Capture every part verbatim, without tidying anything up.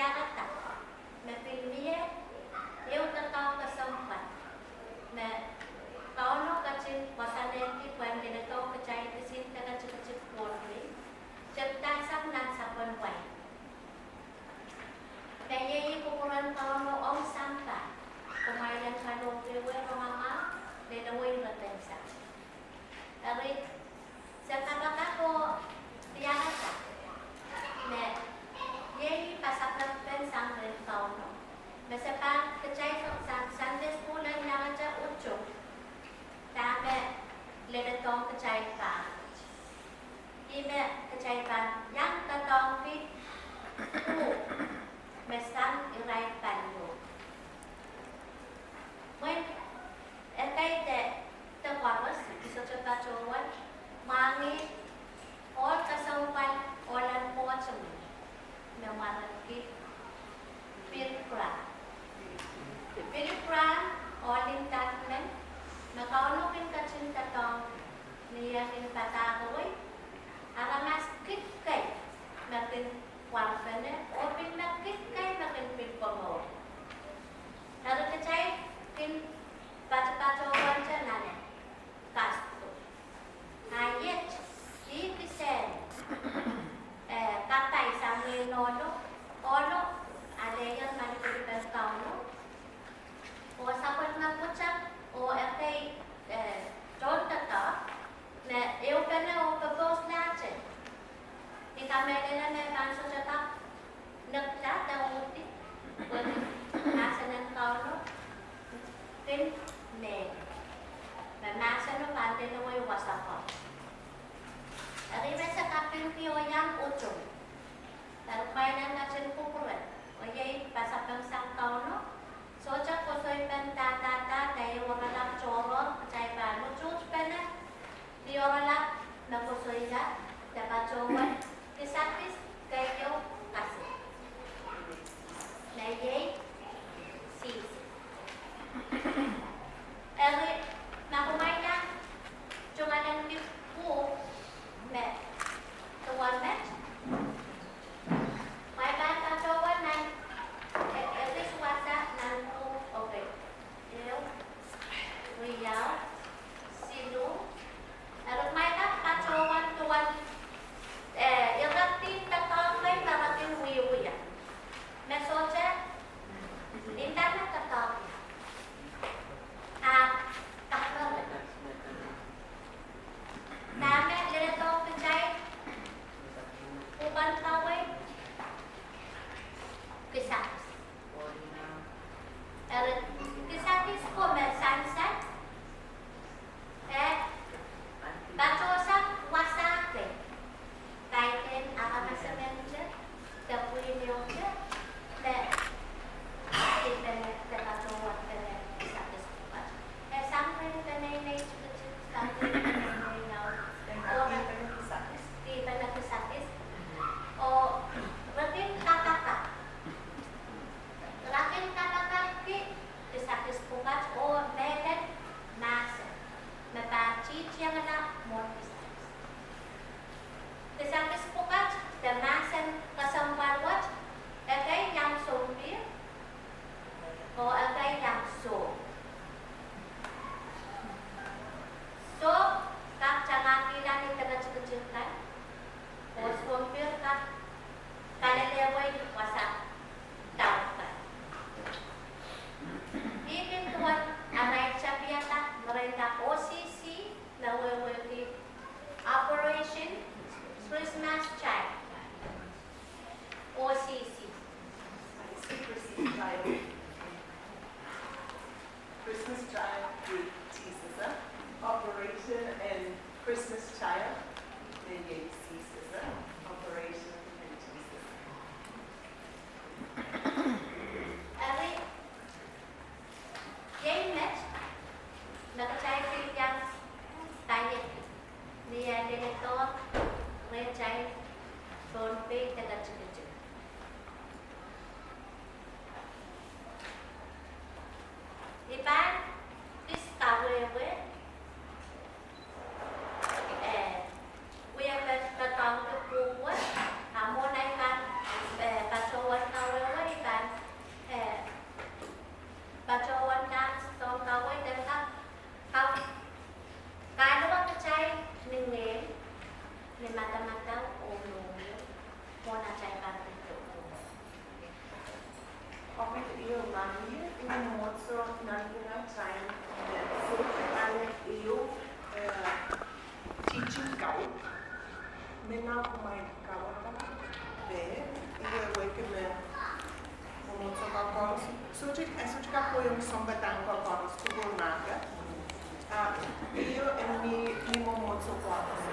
Piarada me pil mie ehu doadoahk kesempwal me Kauno ketin koasoanehdi pwehn leledohng kitail kisin deke tikitik pwohn wei, tepdasang nan sapwen wai. Me iei kupwuren Kauno ong sampah, kumwail en kalohpwehpwe rongamwahu, lelewei ire pensang. Eri, se kapakap oh piarada me iei pasapengpen sang rehn Kauno, me se pahn kitail sang Sunday school en iangete utung, dahme leledohng kitail pahr. Ih me kitail pahn iang doadoahngki pwuhk me sang irail paliu. Mwein ekei de, de koaros, I sohte patohwan mwahngih ohl kesempwal, ohlen Koht me, me mwareiki Billy Graham. Billy Graham, ohl en Dutch men, me Kauno kin ketin doadoahngki ni eh kin padahkawei, aramas kid kei me kin warpene, oh pil me kid kei me kin pil komour. Eri kitail kin patopatohwante nan kasdo. A iet, ih kisehn, eh, kapai sang wehin ohlo, ohlo aleier malipilipen Kauno, oh sapwellime pwutak, oh ekei, eh, tohndoadoahk, me ehupene oh poposlahte. I kamehlele me pahn sohte kak nekda de uhdi, pwehki mahsen en Kauno kin mehlel. Me mahseno pahn lelewei wasa koaros. Eri me se kapingki oh iang utung, eri kumwail en ketin kupwure, oh iei pasapeng sang Kauno, sohte koasoipen dahdah de ehu oaralap tohrohr, kitail pahn utuhtpene ni oaralap me koasoia, de patohwan kisakis keieu. Me na kumwail kawada, pwe, I wehwehki me mwomwohdiso koaros, sohte, eh, sohte kak kohiong sounpadahk koaros kupwur mahk. Ah, ih, eh, ni, ni mwomwohdiso koaros.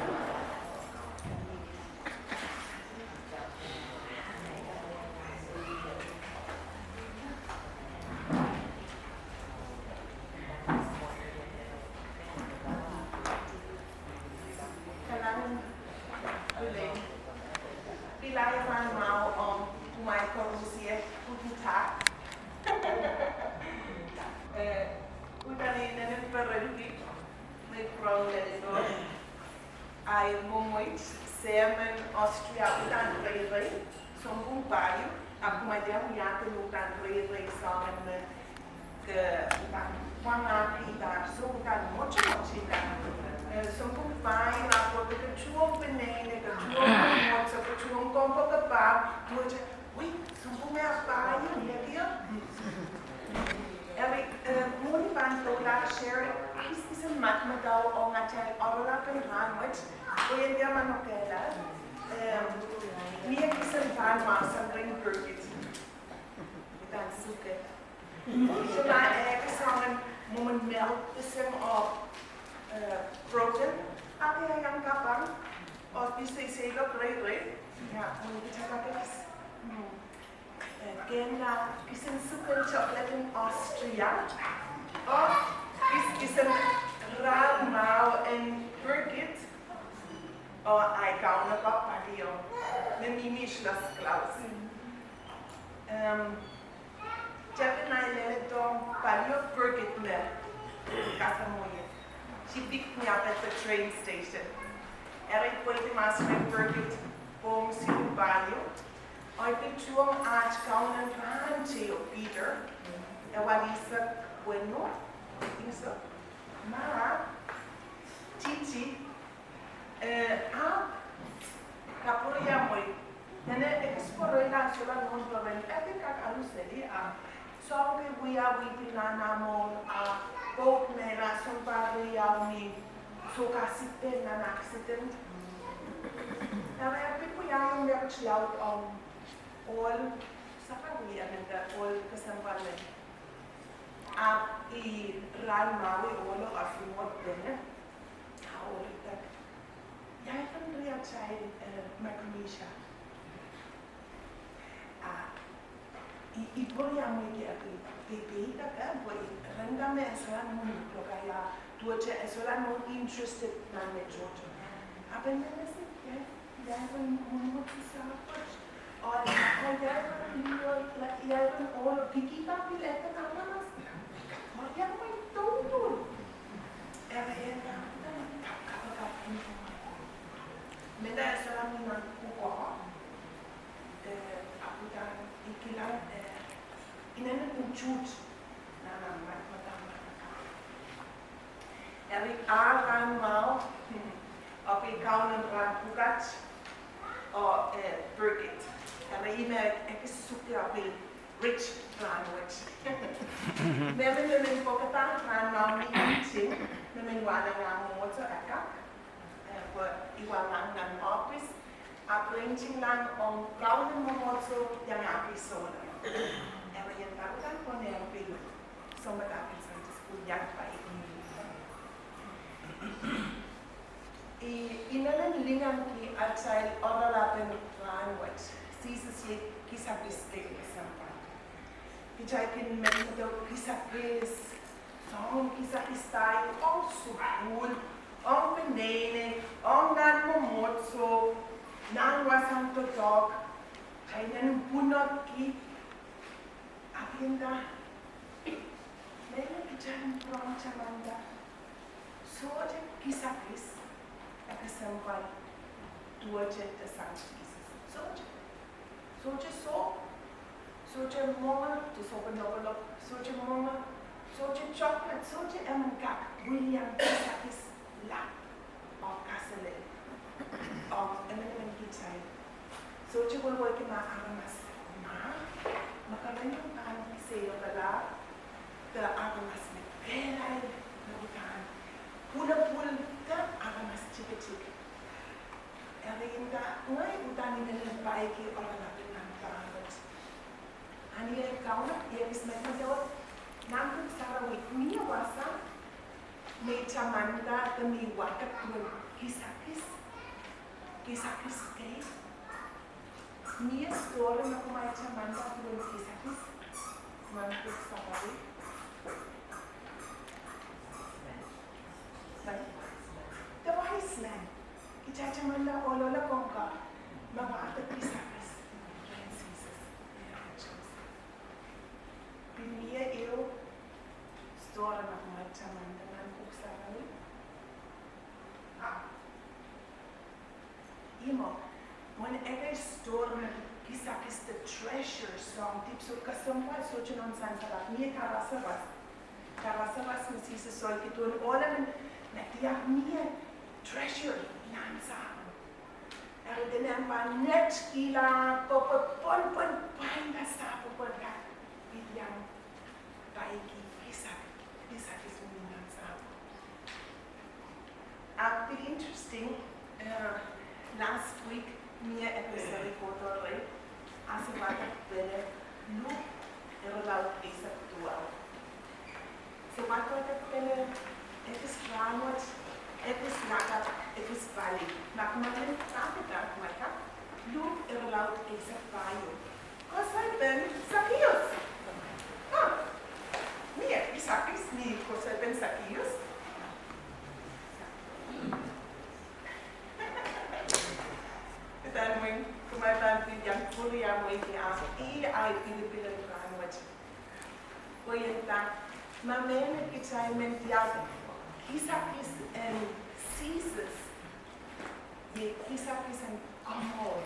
Kalahngan, Luleng. Pil ahi rahn mwahu ong kumwail koaros, eh, pwukat. Eh, udahn I inenen perenki, me I pwurehng leledo. Ahi mwomweit, sehmen Austria, udahn reirei, sounpwong pahieu, ahpw kumwail dehr wiahki me udahn reirei soangen me ke udahn wangahki, udahn, soh, udahn mwotomwot, udahn, eh, sounpwong pahieu, ahpw ke tuhwong peneinei, ke tuhwong mwomwohdiso, ke tuhwong kompoakepahn, duwehte, wei, sounpwong me pahieu, ia kio? Eri, eh, mwohni pahn doula share kiskisen madamadau ong atail oaralap en rahnwet, oh I en dehr manokehla, eh, mie kisen pahn mwahu sang Rein Birgit. Udahn suke. Soh, ma, eh, ke soangen mwomwen mehkot, the same of, eh, broken. Ahpw e iang kapang, oh, pil seiseilok reirei. Ia, mwomwen kitail kak kis. Hmm. Eh, kehn, ah, kisin suken chocolate en Austria. Oh, kis, kisin rahn mwahu en Birgit. Oh, ahi kaun ko pahieu. Me mihmi Schloss Klaus. Em, Kitail pahn leledo pahieu Birgit me kasamwo ie. She picked me up at the train station. Eri pweidi mahs rehn Birgit pwohng siluh pahieu. Oh I pil tuhwong aht kaun en rahn teieu Peter. E walisek weneu, I think so. Ma, Titi, eh, ahpw kapwuriamwei. Nene ekis pwureila sohla nohn peren, e pil kak aluseli, ah, soahng kei wia, wia pil nan ah mwohn, ah, boat mehla sounpar riau ni, soh, kasik pen nan accident. Nan e pil wia ong me ketiau ong ohl, saka wia me de ohl kesempwal me. Ahpw ih rahn mwahu ih ohlo oahl mwo dene. Ah, ohl idek. Ia ih ren riatail, eh, Micronesia. Ah, ih, ih pwuriamwei ki, ah, pil, pil, pil idek, eh, pwe ih ren dahme e sohla nohn lokaia, duwehte e sohla nohn interested nan me tohto. Ahpw e nene se, ia ih Ia ren mwomwohdiso Sahm Koht. Oh, oh, ia ren liol, ia ren ohl, kihkihda pil eden aramas. Oh, ia ren tohto. Eri e nda, kapakap. Mendahte e sohla mi nan pwukoa. Eh, ahpw udahn I kilang, eh, inenen utuht nan ahmw madamadau. Eri ah rahn mwahu, oh pil kaun en rahn pwukat, oh, eh, Birgit. Eri ih me ekis suke oh pil rich rahnwet. Mehmen, mehmen pwukada rahn mwahu ni nting, mehmen wahla nan mwomwohdiso e kak, eh, pwe I wahla nan ohpis, ahpw reinting nan ong kaun en mwomwohdiso iang ahpw sohla. Eri I en pahn udahn konehng pil sounpadahk en Sunday school iang pai. Ih inenen lingan ki atail oaralap en rahnwet, Sises iei kisakis kei kesempwal. Kitail kin medemedewe kisakis, soangen kisakis pahieu ong sukuhl, ong peneinei, ong nan mwomwohdiso, nan wasahn doadoahk, kaidehn pwunodki, ahpw I nda, mehlel kitail pwurehng tamanda, sohte kisakis e kesempwal duwehte de sang Sises. Sohte. Sohte soh, sohte mwenge, de sohpen lokolok, sohte mwenge, sohte chocolate, sohte emen kak wilian kisakis lap oh kaselel ong emenemen kitail. Sohte wehwehki ma aramas, ma, ma kerenieng pahn seiloakala, de aramas me kehlail, me udahn pwulopwul, de aramas tikitik. Eri nda, ngehi uhdahn inenen paiki oaralap nan pahr wet. Ahpw ni ei kaun, I ekis medemedewe, nan Pwuhk Sarawi mie wasa me I tamanda de me I wadek duwen kisakis. Kisakis kei. Mie story me kumwail tamanda duwen kisakis nan Pwuhk Sarawi? The wise men. Kitail tamanda ohl, ohl ong Koht me wadek kisakis rehn Sises. Pil mie ehu story me kumwail tamanda nan Pwuhk Sarawi? Ah. Ih mwo, mwohn ekei story me kisakis de treasure soahng dipwisou kesempwal sohte nohn sansal, ahpw mie karasaras. Karasaras me Sises sohte kihdo ohl emen me diar mie treasure nan sahpwo. Eri dene pahn netkihla, pwe, pwe, pwon, pwon, pwainda sahpwo pwon ka, I iang paiki kisakis, kisakis me nan sahpwo. Ahpw pil interesting, eh, last week, mie episode kohdo rei, ah se wadek pene Luk irelaud eisek duwau. Se wadek pene ekis rahnwet, ekis lakapw, ekis pali. Ma kumwail men pahn pahn kumwail kak, Luk irelaud eisek pahieu. Koasoipen Sakius. Ah, mie kisakis ni koasoipen Sakius. Ih pahn mwein, kumwail pahn pil iang pwuriamweiki ahpw ih ahi pilipil en rahnwet. Pwe ih nda, ma menet kitail men diar kisakis en Sises, iei kisakis en komour.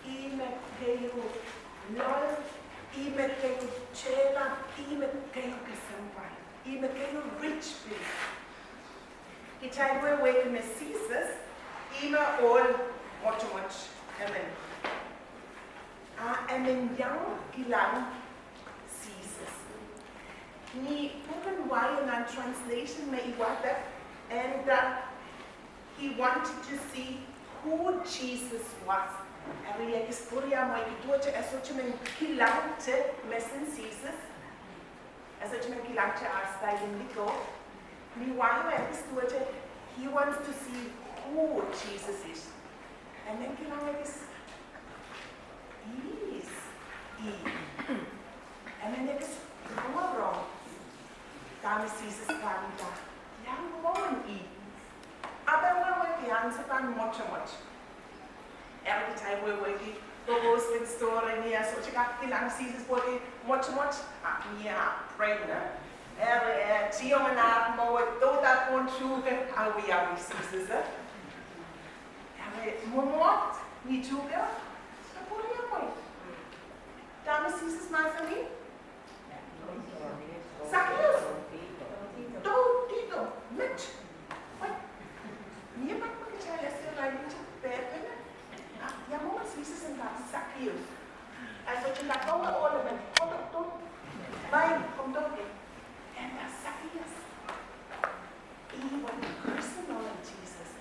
Ih me keieu loal, ih me keieu tehla, ih me keieu kesempwal, ih me keieu rich pil. Kitail wehwehki me Sises, ih me ohl mwotomwot emen. Ah, emen iang kilang Sises. Ni pwuken wai nan translation me I wadek, and, uh, he wanted to see who Jesus was. Eri e kis pwuriamweiki duwehte e sohte men kilangte mesen Sises. E sohte men kilangte ah style en likou. Ni wai e kis duwehte, he wants to see who Jesus is. E men kilang ekis, is, ih. E men ekis rongorong dahme Sises pahn nda, iang mwohn ih. Ahpw e wehwehki answer pahn mwotomwot. Eri kitail wehwehki, pwopwouspen story ni e sohte kak kilang Sises pwehki mwotomwot, ah, mie ah brain, eh? Eri, eh, tiong en ah mwowe, dohda pohn tuhke, ah wiawi Sises, eh? Eri mwomwohd ni tuhke, e pwuriamwei. Dahme Sises mahsanih? Sakius, dou dihdo, met. Wet. Mie pahn pwe kitail ese rahnwet pehpene. Ah, ia mwomwen Sises nda Sakius? E sohte nda, komw ohl emen, komw dou, dou. Maing, komw dou. E nda Sakius. Ih wet personal Sises.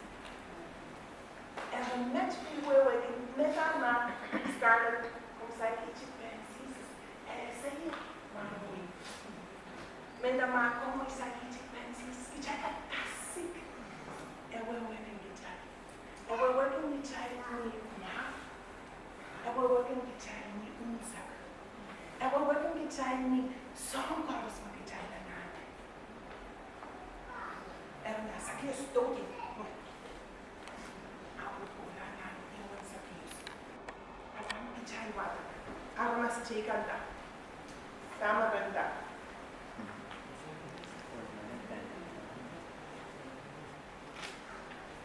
Eri met pil wehwehki, meda ma Scarlett, komw saikinte pehn Sises, e ese ie ma mie. Meda ma komw saikinte pehn Sises, kitail kak kasik. E wehwehkin kitail. E wehwehkin kitail ni mwahu. E wehwehkin kitail ni unsek. E wehwehkin kitail ni soahng koaros me kitail anahne. Eri nda Sakius, dou dih. Ahpw kohla nan imwen Sakius. Ahpw kitail wadek. Aramas teikan nda, dahme re nda?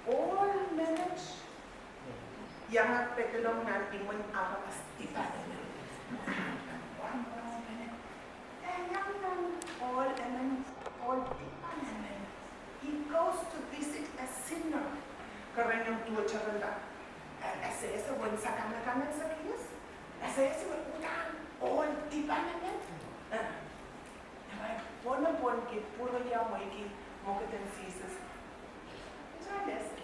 Ohl menet iang pedelong nan imwen aramas dipan emen. Ohl menet. E iang nan ohl emen, ohl dipan emen. He goes to visit a sinner. Kereniong duwehte re nda, e, e sehse uwen sakanakan en Sakius. E sehse uwen uhdahn ohl dipan emen. E, e pwonopwonki, pwuriamweiki mwekid en Sises. Kitail ese.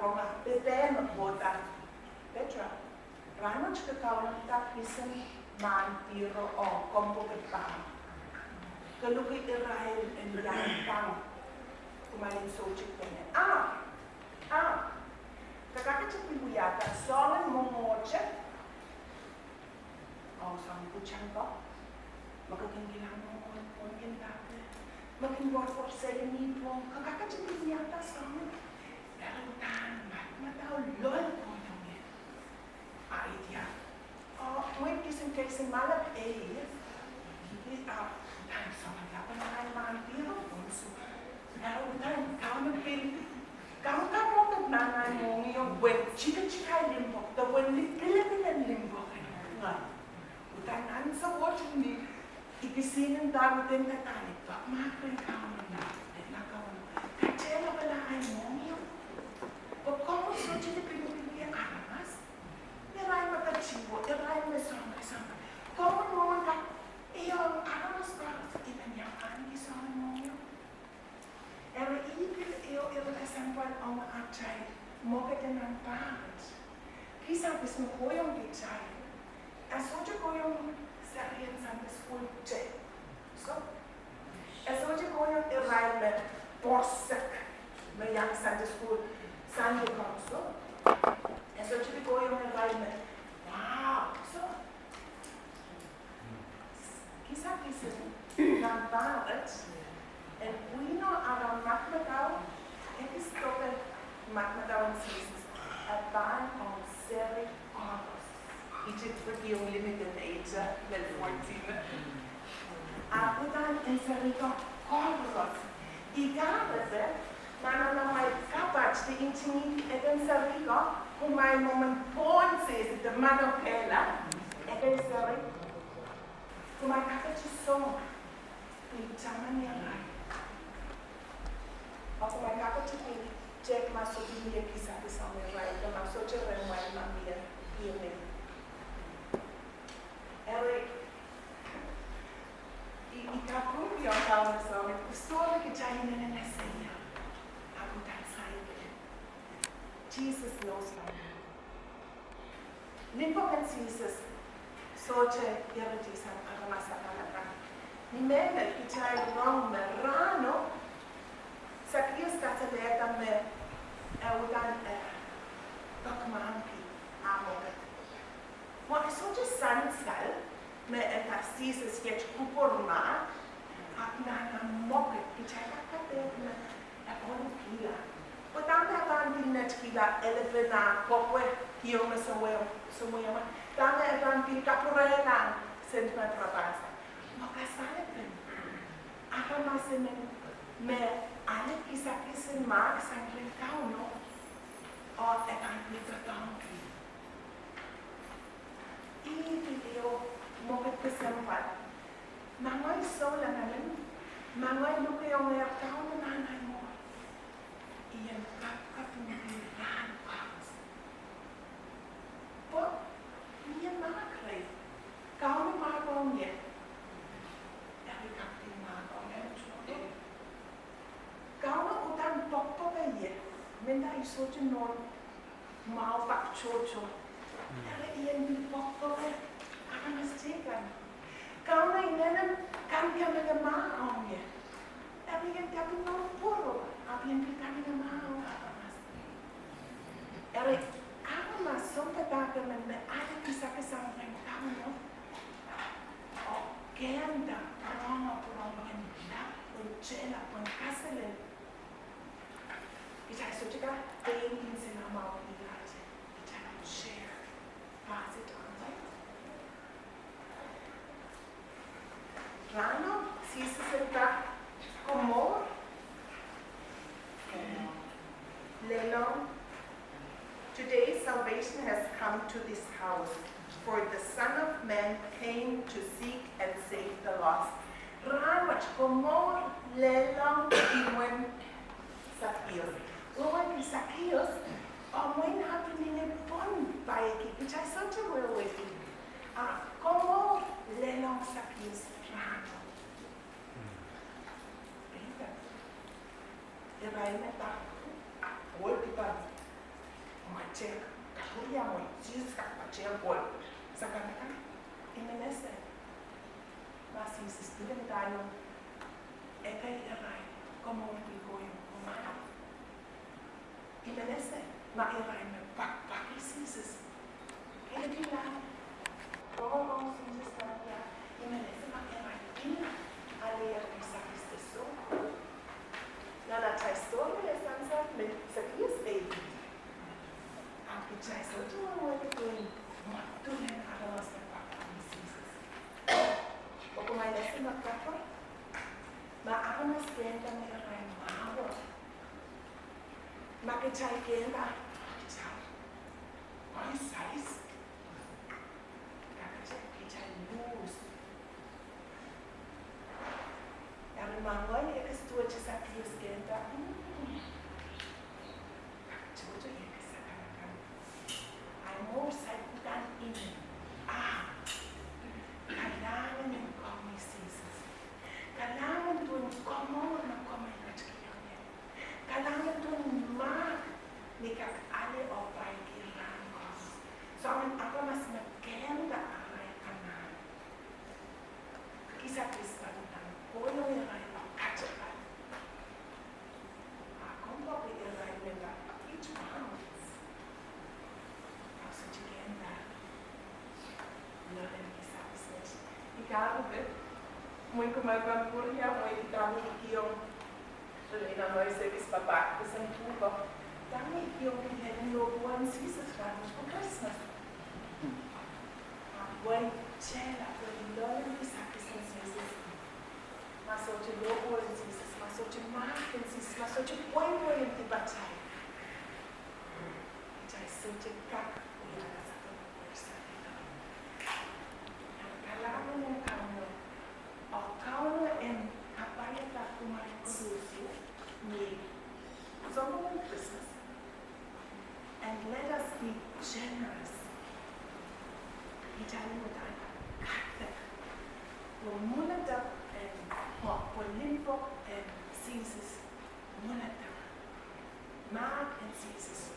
rong, ah, pepehn me kohda. Petra, rahnwet ke kaunda kisin mahn piro oh kompoakepahn. Ke luke irail en iang tang. Kumwail en soutik pene. Ah, ah. Ke kakete pil wiahda soangen mwomwohte. Oh, soangen pwutak ko. Me ke kin kilang mwomwohte, mwomwohte kin dahde. Me kin workwork seli ni pwong. Ke kakete pil wiahda soangen. Eri uhdahn, ma, ma dau loal kohiong ie. Ah, idia. Oh, mwein kisin keisin malap ei. Ih, ah, uhdahn soangen lapalap en mahn piro, pwonso. Eri uhdahn kaunop pil. Kaunop kaunop nan ahi mohngiong, wen tiketikai limpoak, de wen lipilipil en limpoak. Nga. Uhdahn nan sowohte ni, I kisihnen dahme kin kasalehda, pahn mahk pil kaunop, e na kaunop. Katehlapala ahi mohngiong. Pwe komw sohte lipilipil aramas. Irail me ketido, irail me soangen, soangen. Komw mwomwen kak, ehu aramas koaros, I men iang ahneki soangen mohngiong. Eri ih pil ehu ire kesempwal ong atail mwekid nan pahr wet. Kisakis me kohiong kitail. E sohte kohiong serien Sunday school te. So, e sohte kohiong irail me poarsek me iang Sunday school Sunday ko. So, e sohte kohiong irail me, wow. So, kisakis nan pahr wet en pwihno ara madamadau, ekis doke madamadau en Sises, e pahn ong seri koaros. Ih peki ong limit en age, lel fourteen. Ahpw uhdahn en seri ko koaros. Ih kahrepe, nan amwail kapahte ntingihdi eden seri ko, kumwail mwomwen pwon sehse de mano kehla, eden seri. Kumwail kakete song, pil taman irail. Oh kumwail kakete pil tehk ma sohte mie kisakis ong irail, de ma sohte ren mwail ma mie, mie. Eri, I, I kapwurehng Kauno Sohn, pwe sohte kitail inenen ese ie, ahpw uhdahn saikinte. Jesus knows my name. Limpoak en Sises sohte ire sang aramas akan akan. Ni mehn me kitail rong me rahno, Sakius kasalehda me e uhdahn, eh, peki mahmw ki ah mwekid. Mwo e sohte sansal me e kak Sises iet kupwur mahk, ahpw nan ah mwekid kitail kak kadeik me e pwon kihla. Pwe dahme e pahn pil netikihla elephant ah kohkohwei kihong me somwe, somwe, dahme e pahn pil kapwurehla Saint Peter Abasa. Mwo kasalepen aramas emen me ale kisakis en mahk sang rehn Kauno, oh e pahn pil doadoahngki. Ih pil ehu mwekid kesempwal. Ma ngehi souleng akan, ma ngehi lukehiong Kauno nan ahi mour, I en kapkapingki ira. non mwahu pak tohto. Eri I en pil poakpoake aramas teikan. Kauno inenen kan kemehla mah ong ie. Eri I en kaping ong pwuro, ahpw I en pil kaping ong aramas. Eri aramas sounpadahk emen me ale kisakis sang rehn Kauno. Oh kehnda pwurehng, pwurehng pwehn lap, pwehn tehlap, pwehn kaselel. Kitail sohte kak pein kin sila mwahu iahte. Kitail share. Pass it on, right? Rahno, Sises en kak komour. Lelohng. Today salvation has come to this house, for the Son of Man came to seek and save the lost. Rahnwet komour lelohng imwen Sakios. Imwen Sakios, imwen ahpw ni pwon paieki, kitail sohte wehwehki. Ah, komour lelohng Sakios rahno. Irail me pahn, ah, ohl dipan. Mwatek, kapwuriamwei, Sises kak pahn ohl. Sakanakan, I men ese ma Sises pil ndahng ekei irail, komour pil kohiong komwi. I men ese ma irail me pwakpwakih Sises. Kei pil ah, rongorong Sises nan ia, I men ese ma irail pil ale irail Sakios de soh. Nan atail story e sansal me Sakios e ipwidi. Ahpw kitail sohte wehwehki pwe mwadulong aramas me pwakpwakih Sises. Oh kumwail ese ma kapwa, ma aramas kehnda me irail mwahu. Ma kitail kehnda, kitail, my size. Kak kitail, kitail lose. Eri ma ngehi ekis duwehte Sakios kehnda, mm, kak tohto ekis sakanakan. Ahi mour saikinte kan inen. Ah, kalahngan en komwi Sises. Kalahngan duwen komour me komwi ketikihong ie. Kalahngan duwen mahk me I kak ale oh paieki rahn koaros. Soangen aramas me kehnda arail anahn. Kisakis pahn kohiong irail oh katepe. Ah, kompoake irail me pahn it pounds. Ahpw sohte kehnda. Loalen kisakis met. I karupe, mwein kumwail pahn pwuriamwei, I dahme I kihong. Eri nan mour sekis pahpa, kesen pwuko. Dahme I kihong ie ni lohpwuo en Sises rahn pwe Krismas. Ahpw I tehlap loalen kisakis en Sises. Ma sohte lohpwuo en Sises, ma sohte mahk en Sises, ma sohte pweipwei en dipatail, kitail sohte kak wia sapwellime Koht sang. Kalahngan en Kauno, oh Kauno en kapwaiada kumwail koaros ni sounpwongen Krismas. And let us be generous. Kitail en uhdahn kadek. Pwe mwuledek en, oh, pwe limpoak en Sises mwuledek. Mahk en Sises